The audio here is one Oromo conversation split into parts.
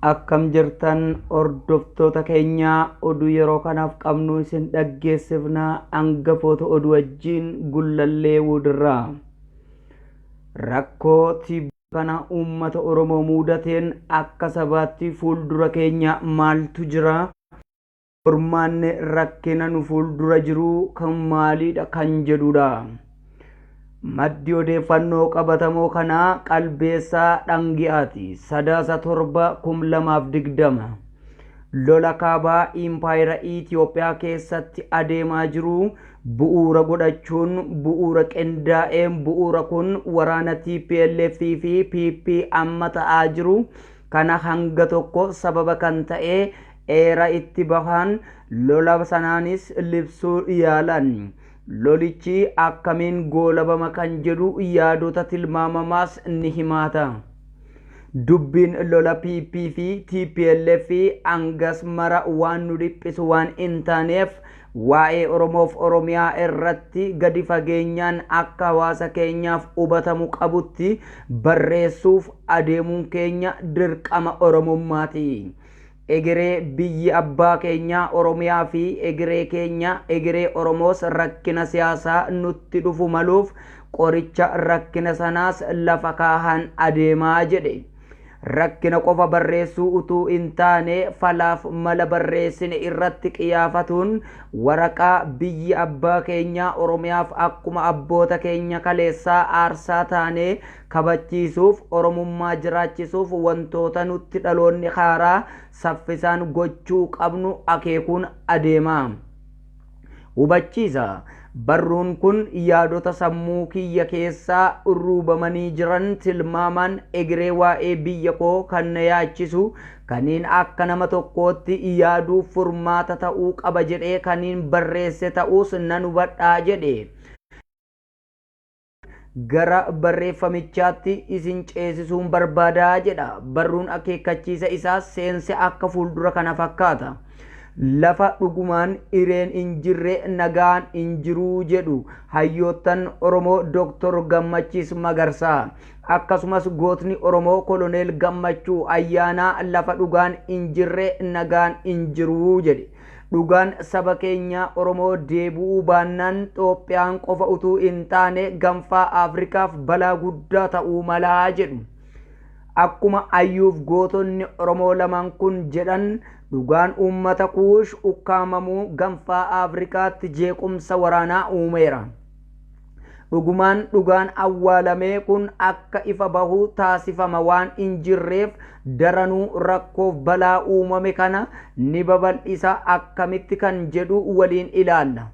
Akkam jirtan hordoftoota keenya, oduu yeroo kanaaf qabnu isin dhaggeessifna. Hangafoota oduu wajjin Gullallee Wudirraa. Rakkoo tibba kana uummata Oromoo muudateen akka sabaatti fuuldura keenya maaltu jira? Furmaanni rakkina nu fuuldura jiru kan maaliidha kan jedhudha. Maddi odeeffannoo qabatamoo kanaa Qalbeessaa Dhangi'aati. Sadaasa 7, 2020. Lola kaabaa Impaayera Itiyoophiyaa keessatti adeemaa jiru bu'uura godhachuun bu'uura qindaa'een bu'uura kun waraana TPLF fi PP amma ta'aa jiru kana hanga tokko sababa kan ta'e eera itti bahan, lola sanaanis libsuu yaalan. Lolichi akkamiin goolabama kan jedhu yaadota tilmaamamaas ni himaata. Dubbiin lola PP fi tplf hangas mara waan nu dhiphisu waan hin taaneef waa'ee Oromoof Oromiyaa irratti gadi fageenyaan akka hawaasa keenyaaf hubatamu qabutti barreessuuf adeemuun keenya dirqama Oromummaati. Egeree biyyi abbaa keenyaa Oromiyaa fi egeree keenya, egeree Oromoos rakkina siyaasaa nutti dhufu maluuf qoricha rakkina sanaas lafa kaahan adeemaa jedhe. Rakkina qofa barreessuu utuu hin taane falaaf mala barreessine irratti qiyaafatuun waraqaa biyyi abbaa keenyaa Oromiyaaf akkuma abboota keenya kaleessaa aarsaa taanee kabachiisuuf, Oromummaa jiraachisuuf wantoota nutti dhaloonni haaraa saffisaan gochuu qabnu akeekuun adeema. Hubachiisa! Barruun kun yaadota sammuu kiyya keessaa urruubamanii jiran tilmaamaan egeree waa'ee biyya koo kan na yaachisu kaniin akka nama tokkootti yaaduuf furmaata ta'uu qaba jedhee kaniin barreesse ta'uus nan hubadha jedhe. Gara barreeffamichaatti isin ceesisuun barbaada jedha. Barruun akeekkachiisa isaas seensi akka fuuldura kana fakkaata. Lafa dhugumaan hireen hin jirre nagaan hin jiru jedhu hayyoottan Oromoo Dr. Gammachiis Magarsaa. Akkasumas gootni Oromoo Koloneel Gammachuu Ayyaanaa lafa dhugaan hin jirre nagaan hin jiru jedhe. Dhugaan saba keenyaa Oromoo deebi'uu baannaan Xoophiyaan qofa utuu hin taane ganfaa Afrikaaf balaa guddaa ta'uu malaa jedhu. Akkuma hayyuuf gootonni Oromoo lamaan kun jedhan dhugaan uummata Kuush ukkaamamuu ganfaa Afrikaatti jeequmsa waraanaa uumeera. Dhugumaan dhugaan awwaalamee kun akka ifa bahu taasifama waan hin jirreef daranuu rakkoof balaa uumame kana ni babal'isa akkamitti kan jedhu waliin ilaalla.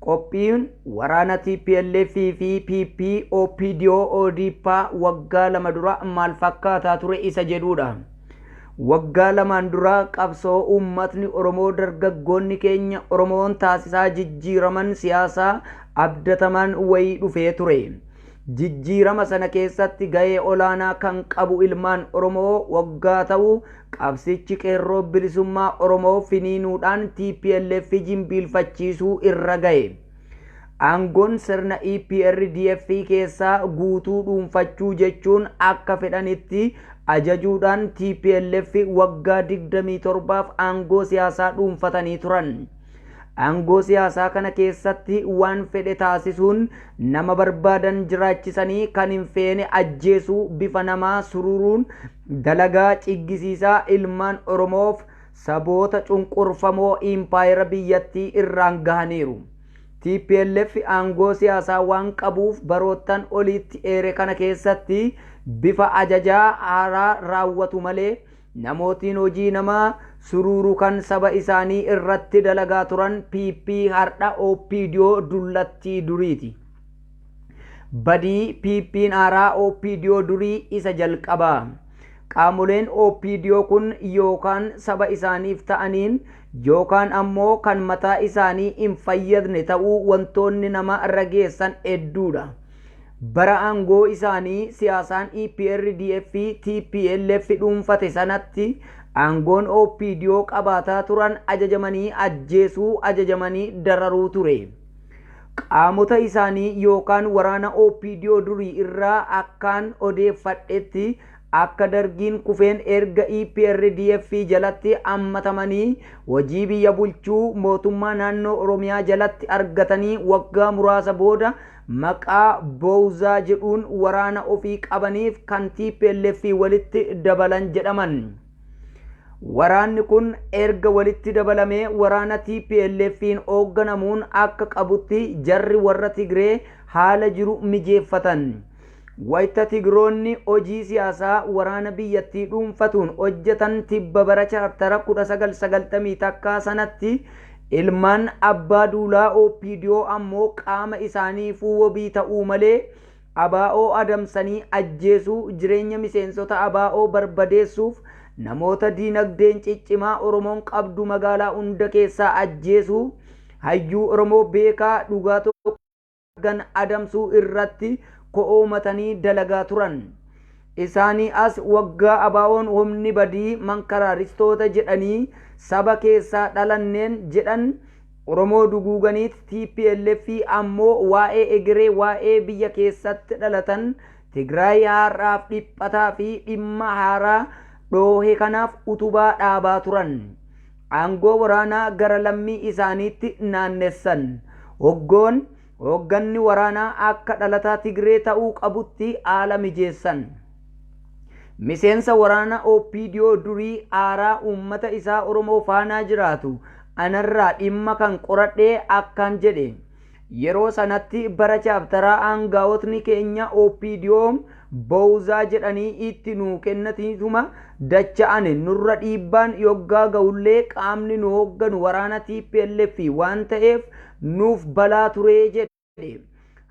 Qophiin waraana tplf fi PP OPDO ODPA waggaa 2 dura maal fakkaataa ture isa jedhuudha. Waggaa lamaan dura qabsoo uummatni Oromoo dargaggoonni keenya Oromoon taasisaa jijjiiraman siyaasaa abdatamaan wayii dhufee ture. Jijjiirama sana keessatti gahee olaanaa kan qabu ilmaan Oromoo waggaa ta'u qabsichi qeerroo bilisummaa Oromoo finiinuudhaan tplf jimbiilfachiisuu irra gahe. Aangoon sirna EPRDF keessaa guutuu dhuunfachuu jechuun akka fedhanitti ajajuudhaan tplf waggaa 27f aangoo siyaasaa dhuunfatanii turan. Aangoo siyaasaa kana keessatti waan fedhe taasisuun nama barbaadan jiraachisanii kan hin feene ajjeesuu bifa namaa sururuun dalagaa ciggisiisaa ilmaan Oromoof saboota cunqurfamoo impaayera biyyattii irraan gahaniiru. Tplf aangoo siyaasaa waan qabuuf baroottan oliitti eere kana keessatti bifa ajajaa haaraa raawwatu malee namootiin hojii nama suruuru kan saba isaanii irratti dalagaa turan PP hardha OPDO dullattii duriiti. Badii PPn haaraa OPDO durii isa jalqabaa. Qaamoleen OPDO kun yookaan saba isaaniif ta'aniin yookaan ammoo kan mataa isaanii hin fayyadne ta'uu wantoonni nama rageessan hedduudha. Bara aangoo isaanii siyaasaan EPRDF fi tplf dhuunfate sanatti aangoon OPDO qabaataa turan ajajamanii ajjeesuu, ajajamanii dararuu ture. Qaamota isaanii yookaan waraana OPDO durii irraa akkaan odeeffadhetti Akka Dargiin kufeen erga EPRDF jalatti ammatamanii hojii biyya bulchuu mootummaa naannoo Oromiyaa jalatti argatanii waggaa muraasa booda maqaa Boowzaa jedhuun waraana ofii qabaniif kan tplf walitti dabalan jedhaman. Waraanni kun erga walitti dabalamee waraana TPLF'n hoogganamuun akka qabutti jarri warra Tigree haala jiru mijeeffatan. Wayta Tigroonni hojii siyaasaa waraana biyyattii dhuunfatuun hojjetan tibba bara chaartara 1990 takkaa sanatti ilmaan Abbaa Duulaa OPDO ammoo qaama isaaniifuu wabii ta'uu malee ABO adamsanii ajjeesuu, jireenya miseensota ABO barbadeessuuf namoota diinagdeen ciccimaa Oromoon qabdu magaalaa hunda keessaa ajjeesuu, hayyuu Oromoo beekaa dhugaa tokko argan adamsuu irratti ko'oomatanii dalagaa turan. Isaanii as waggaa ABOn humni badii mankaraaristoota jedhanii saba keessaa dhalanneen jedhan Oromoo duguuganiit tplf ammoo waa'ee egeree waa'ee biyya keessatt dhalatan Tigraay haar'aaf dhiphataa fi dhimma haaraa dhoohe kanaaf utubaa dhaabaa turan. Aangoo waraanaa gara lammii isaaniitti naannessan. Hoggoon, hoogganni waraanaa akka dhalataa Tigree ta'uu qabutti haala mijeessan. Miseensa waraana OPDO durii aaraa uummata isaa Oromoo faanaa jiraatu anarraa dhimma kan qoradhee akkaan jedhe. Yeroo sanatti bara chaaptaraa aangaa'otni keenya OPDOm Bowzaa jedhanii itti nuu kennatiituma dacha'ani nurra dhiibbaan yoggaa ga'ullee qaamni nu hoogganu waraana tplf waan ta'eef nuuf balaa ture jedhe.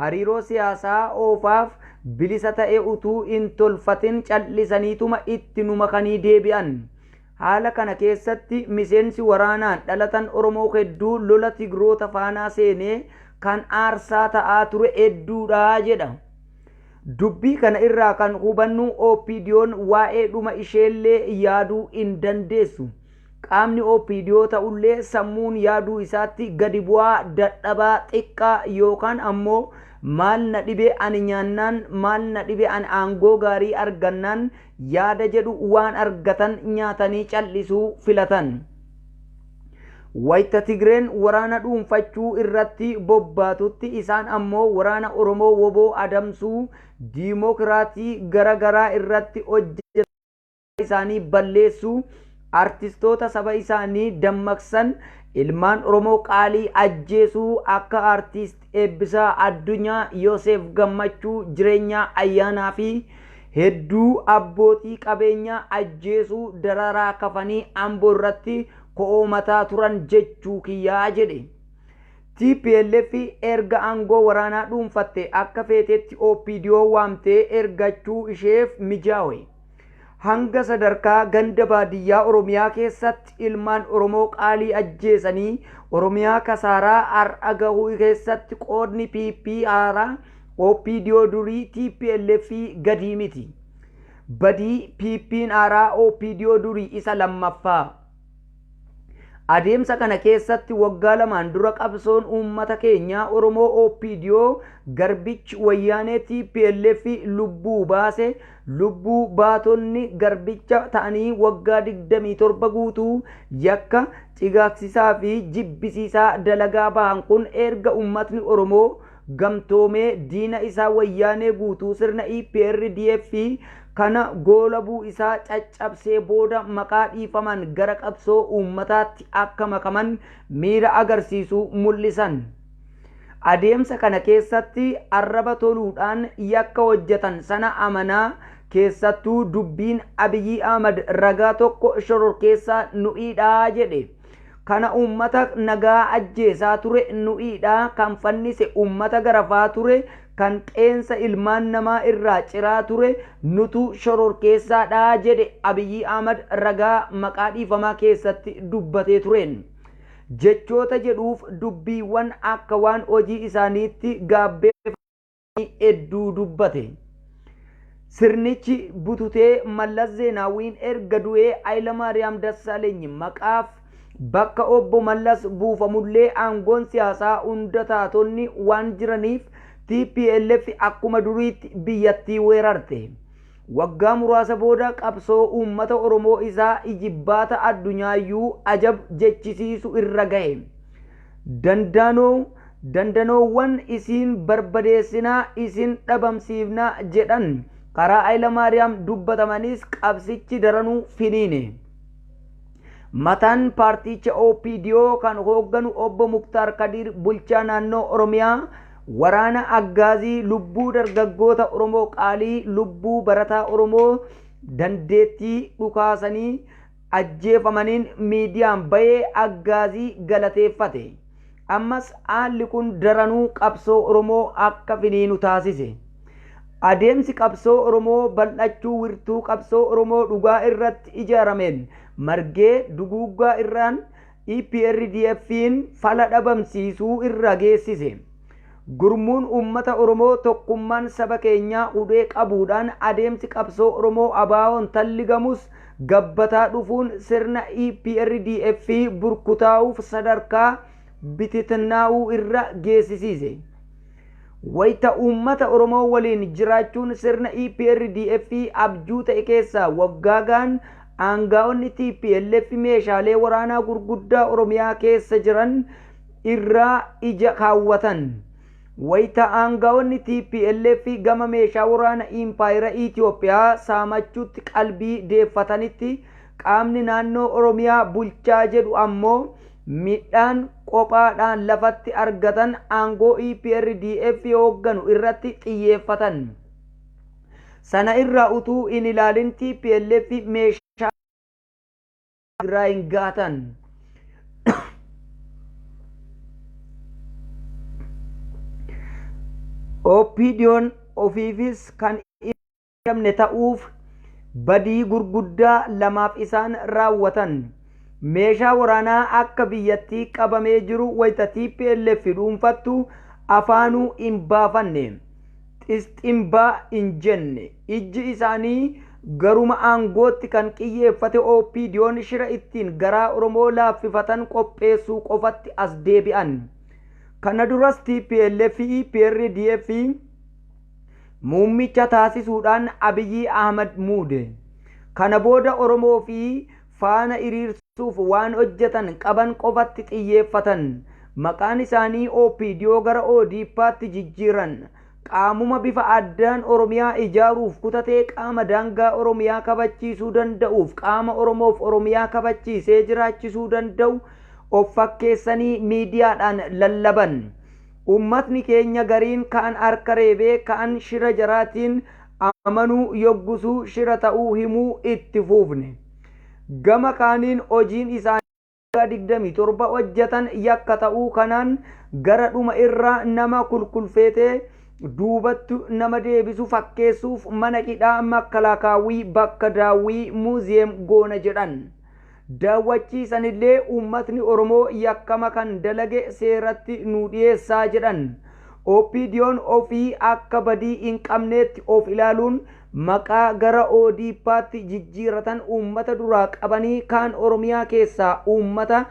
Hariiroo siyaasaa oofaaf bilisa ta'e utuu hin tolfatin cal'isaniituma itti nu makanii deebi'an. Haala kana keessatti miseensi waraanaan dhalatan Oromoo hedduu lola Tigroota faanaa seenee kan aarsaa ta'aa ture hedduudha jedha. Dubbii kana irraa kan hubannu OPDOn waa'ee dhuma isheellee yaaduu hin dandeessu. Qaamni OPDO ta'ullee sammuun yaaduu isaatti gadi bu'aa, dadhabaa, xiqqaa yookaan ammoo maal na dhibe ani nyaannaan, maal na dhibe ani aangoo gaarii argannaan yaada jedhu waan argatan nyaatanii cal'isuu filatan. Wayta Tigreen waraana dhuunfachuu irratti bobbaatutti isaan ammoo waraana Oromoo wbo adamsuu, diimookiraatii gara garaa irratti hojjetan isaanii balleessuu, artistoota saba isaanii dammaqsan, ilmaan Oromoo qaalii ajjeesuu akka Artiist Eebbisaa Addunyaa, Yooseef Gammachuu, Jireenyaa Ayyaanaa fi hedduu abbootii qabeenyaa ajjeesuu, dararaa kafanii Ambo irratti ko'oomataa turan jechuu kiyyaa jedhe. Tplf erga aangoo waraanaa dhuunfatte akka feetetti OPDO waamtee ergachuu isheef mijaawe. Hanga sadarkaa ganda baadiyyaa Oromiyaa keessatti ilmaan Oromoo qaalii ajjeesanii Oromiyaa kasaaraa har'a gahuu keessatti qoodni PP haaraa OPDO durii tplf gadii miti. Badii PPn haaraa OPDO durii isa lammaffaa. Adeemsa kana keessatti waggaa lamaan dura qabsoon uummata keenyaa Oromoo OPDO garbichi Wayyaanee tplf lubbuu baase lubbuu baatonni garbicha ta'anii waggaa 27 guutuu yakka cigaagsisaa fi jibbisiisaa dalagaa bahan kun erga uummatni Oromoo gamtoomee diina isaa Wayyaanee guutuu sirna EPRDF kana goolabuu isaa caccabsee booda maqaa dhiifamaan gara qabsoo uummataatti akka makaman miira agarsiisu mul'isan. Adeemsa kana keessatti arraba toluudhaan yakka hojjetan sana amanaa keessattuu dubbiin Abiyyi Ahmad ragaa tokko shororkeessaa nu'iidha jedhe. Kana uummata nagaa ajjeesaa ture nu'iidha, kan fannise uummata garafaa ture, kan qeensa ilmaan namaa irraa ciraa ture nutu shororkeessaadha jedhe Abiyyi Ahmad ragaa maqaa dhiifamaa keessatti dubbatee tureen. Jechoota jedhuuf dubbiiwwan akka waan hojii isaaniitti gaabbee hedduu dubbate. Sirnichi bututee Mallas Zeenaawwiin erga du'ee Hayilamaariyaam Dassaaleny maqaaf bakka obbo Mallas buufamullee aangoon siyaasaa hunda taatonni waan jiraniif tplf akkuma duriitti biyyattii weerarte. Waggaa muraasa booda qabsoo uummata Oromoo isaa ijibbaata addunyaayyuu ajab jechisiisu irra gahe. Dandaanoo dandanoowwan isiin barbadeessinaa, isin dhabamsiifnaa jedhan karaa Hayilamaariyaam dubbatamanis qabsichi daranuu finiine. Mataan paarticha OPDO kan hoogganu Obbo Muktaar Kadiir bulchaa naannoo Oromiyaa waraana aggaazii lubbuu dargaggoota Oromoo qaalii, lubbuu barataa Oromoo dandeettii dhukaasanii ajjeefamaniin miidiyaan bahee aggaazii galateeffate. Ammas haalli kun daranuu qabsoo Oromoo akka finiinu taasise. Adeemsi qabsoo Oromoo bal'achuu wirtuu qabsoo Oromoo dhugaa irratti ijaarameen margee duguuggaa irraan EPRDF'n fala dhabamsiisuu irra geessise. Gurmuun uummata Oromoo tokkummaan saba keenyaa hudhee qabuudhaan adeemsi qabsoo Oromoo ABO'n talligamus gabbataa dhufuun sirna EPRDF burkutaa'uuf sadarkaa bititnaa'uu irra geessisiise. Wayita uummata Oromoo waliin jiraachuun sirna EPRDF abjuu ta'e keessaa waggaa gaan aangaa'onni TPLF meeshaalee waraanaa gurguddaa Oromiyaa keessa jiran irraa ija kaawwatan. Wayita aangaa'onni TPLF gama meeshaa waraana impaayera Itoophiyaa saamachuutti qalbii deeffatanitti qaamni naannoo Oromiyaa bulchaa jedhu ammoo midhaan qophaadhaan lafatti argatan aangoo EPRDF hoogganu irratti xiyyeeffatan. Sana irraa utuu hin ilaalin TPLF meeshaa Tigraayin gaatan. OPDO'n ofiifis kan hin ta'uuf badii gurguddaa lamaaf isaan raawwatan. Meeshaa waraanaa akka biyyattii qabamee jiru wayita TPLF dhuunfattu afaanuu hin baafanne. Xisximbaa hin jenne. Ijji isaanii garuma aangootti kan qiyyeeffate OPDO'n shira ittiin garaa Oromoo laaffifatan qopheessuu qofatti as deebi'an. Kana duras TPLF, EPRDF muummicha taasisuudhaan Abiyyi Ahmad muude. Kana booda Oromoo fi faana hiriirsuuf waan hojjetan qaban qofatti xiyyeeffatan. Maqaan isaanii OPDO gara ODP'tti jijjiiran. Qaamuma bifa addaan Oromiyaa ijaaruuf kutatee qaama daangaa Oromiyaa kabachiisuu danda'uuf qaama Oromoof Oromiyaa kabachiisee jiraachisuu danda'u of fakkeessanii miidiyaadhaan lallaban. Uummatni keenya gariin kaan harka reebee kaan shira jaraatiin amanuu yoggusuu shira ta'uu himuu itti fuufne. Gama kaaniin hojiin isaanii 27 hojjetan yakka ta'uu kanaan gara dhuma irraa nama kulkulfeetee duubatti nama deebisu fakkeessuuf mana hidhaa makkalaakaawwii bakka daawwii muuziyeem goona jedhan. Daawwachiisanillee uummatni Oromoo yakkama kan dalage seeratti nu dhiyeessaa jedhan. OPDO'n ofii akka badii hin qabneetti of ilaaluun maqaa gara ODP'tti jijjiiratan uummata duraa qabanii kaan Oromiyaa keessaa uummata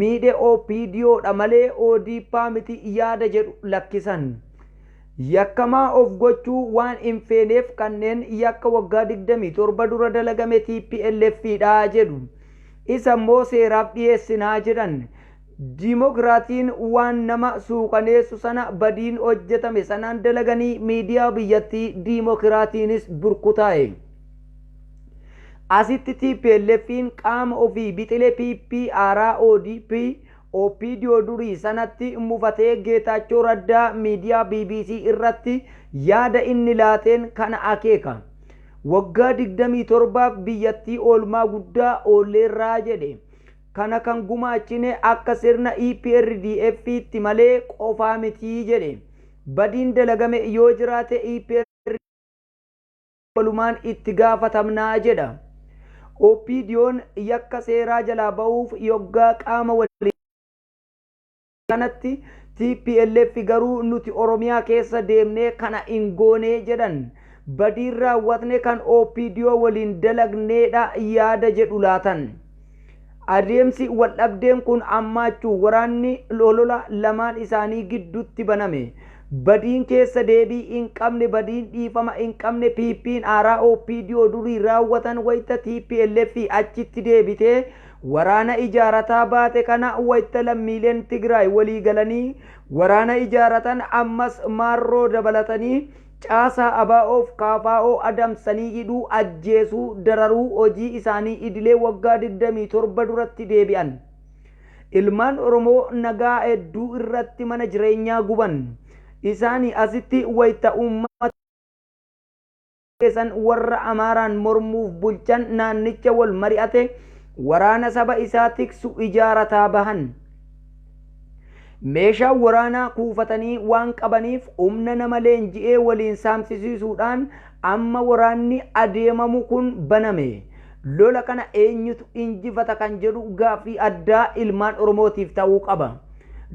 miidhe OPDOdha malee ODP miti yaada jedhu lakkisan. Yakkamaa of gochuu waan hin feeneef kanneen yakka waggaa 27 dura dalagame TPLF dha jedhu. Isa immoo seeraaf dhiyeessinaa jedhan. Diimokiraatiin waan nama suukaneessu sana badiin hojjetame sanaan dalaganii miidiyaa biyyattii diimokiraatiinis burkutaa'e. Asitti TPLF'n qaama ofii bixile PP haaraa ODP OPDO durii sanatti mufatee Geetaachoo Raddaa miidiyaa BBC irratti yaada inni laateen kana akeeka. Waggaa 27f biyyattii oolmaa guddaa oolleerraa jedhe. Kana kan gumaachine akka sirna EPRDF'tti malee qofaa mitii jedhe. Badiin dalagame yoo jiraate EPRDF walumaan itti gaafatamnaa jedha. OPDO'n yakka seeraa jalaa bahuuf yoggaa qaama waliin kanatti TPLF garuu nuti Oromiyaa keessa deemnee kana hin goone jedhan. Badiin raawwatne kan OPDO waliin dalagneedha yaada jedhu laatan. Adeemsi waldhabdeen kun hammaachuu waraanni holola lamaan isaanii gidduutti baname. Badiin keessa deebii hin qabne, badiin dhiifama hin qabne PPn haaraa OPDO durii raawwatan wayita tplf achitti deebitee waraana ijaarataa baate kana wayita lammiileen Tigraay walii galanii waraana ijaaratan ammas Maarroo dabalatanii caasaa ABOf KFO adamsanii hidhuu, ajjeesuu, dararuu hojii isaanii idilee waggaa 27 duratti deebi'an. Ilmaan Oromoo nagaa hedduu irratti mana jireenyaa guban. Isaanii asitti wayita uummata keessan warra Amaaraan mormuuf bulchan naannicha wal mari'ate waraana saba isaa tiksu ijaarataa bahan. Meeshaa waraanaa kuufatanii waan qabaniif humna nama leenji'ee waliin saamsisiisuudhaan amma waraanni adeemamu kun baname. Lola kana eenyutu injifata kan jedhu gaaffii addaa ilmaan Oromootiif ta'uu qaba.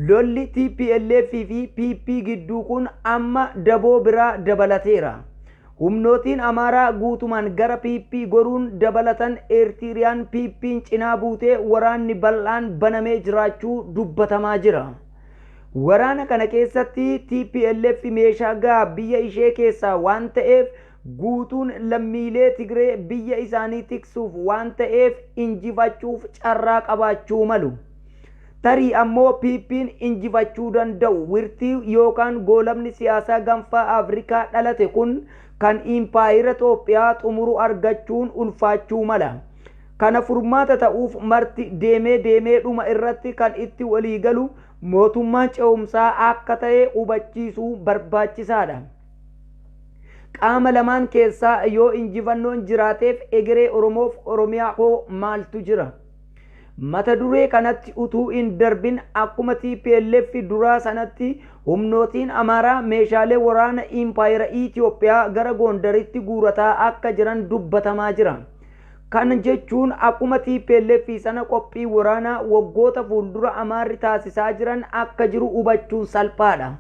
Lolli tplf fi PP gidduu kun amma daboo biraa dabalateera. Humnootiin Amaaraa guutumaan gara PP goruun dabalatan Eertiiriyaan PPn cinaa buutee waraanni bal'aan banamee jiraachuu dubbatamaa jira. Waraana kana keessatti tplf meeshaa gahaa biyya ishee keessaa waan ta'eef guutuun lammiilee Tigree biyya isaanii tiksuuf waan ta'eef injifachuuf carraa qabaachuu malu. Tarii ammoo PPn injifachuu danda'u. Wirtii yookaan goolabni siyaasaa ganfaa Afrikaa dhalate kun kan impaayira Xoophiyaa xumuru argachuun ulfaachuu mala. Kana furmaata ta'uuf marti deemee deemee dhuma irratti kan itti waliigalu mootummaan ce'umsaa akka ta'e hubachiisuu barbaachisaadha. Qaama lamaan keessaa yoo injifannoon jiraateef egeree Oromoof Oromiyaa hoo maaltu jira? Mata duree kanatti utuu hin darbin akkuma tplf duraa sanatti humnootiin Amaaraa meeshaalee waraana impaayera Itoophiyaa gara Goondaritti guurataa akka jiran dubbatamaa jira. Kana jechuun akkuma tplf sana qophii waraanaa waggoota fuuldura Amaarri taasisaa jiran akka jiru hubachuun salphaadha.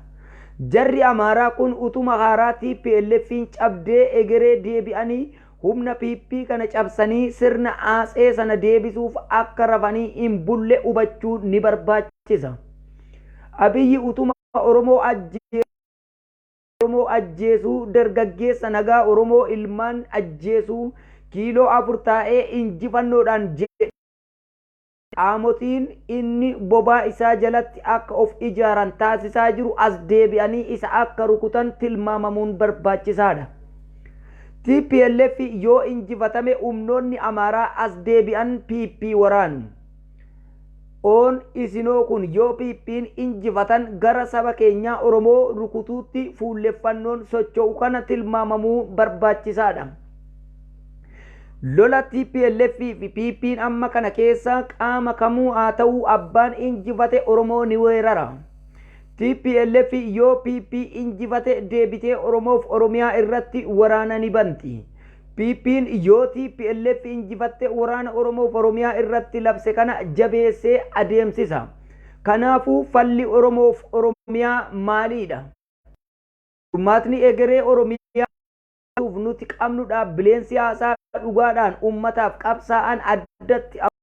Jarri Amaaraa kun utuma haaraa TPLF'n cabdee egeree deebi'anii humna PP kana cabsanii sirna Atsee sana deebisuuf akka rafanii hin bulle hubachuun ni barbaachisa. Abiyyi utuma Oromoo ajjeesuu Oromoo ajjeesuu, dargaggeessa nagaa Oromoo ilmaan ajjeesuu kiiloo 4 taa'ee injifannoodhaan jedhe qaamotiin inni bobaa isaa jalatti akka of ijaaran taasisaa jiru as deebi'anii isa akka rukutan tilmaamamuun barbaachisaadha. Tplf yoo injifatame humnoonni Amaaraa as deebi'an PP waraanu. Oon isinoo kun yoo PPn injifatan gara saba keenyaa Oromoo rukutuutti fuulleffannoon socho'u kana tilmaamamuu barbaachisaadha. Lola tplf fi PPn amma kana keessa qaama kamuu haa ta'uu abbaan injifate Oromoo ni weerara. Tplf yoo PP injifate deebitee Oromoof Oromiyaa irratti waraana ni banti. PPn yoo tplf injifatte waraana Oromoof Oromiyaa irratti labse kana jabeessee adeemsisa. Kanaafuu falli Oromoof Oromiyaa maaliidha? Furmaatni egeree Oromiyaa nuti qabnu dhaabbileen siyaasaa dhugaadhaan ummataaf qabsaa'an addatti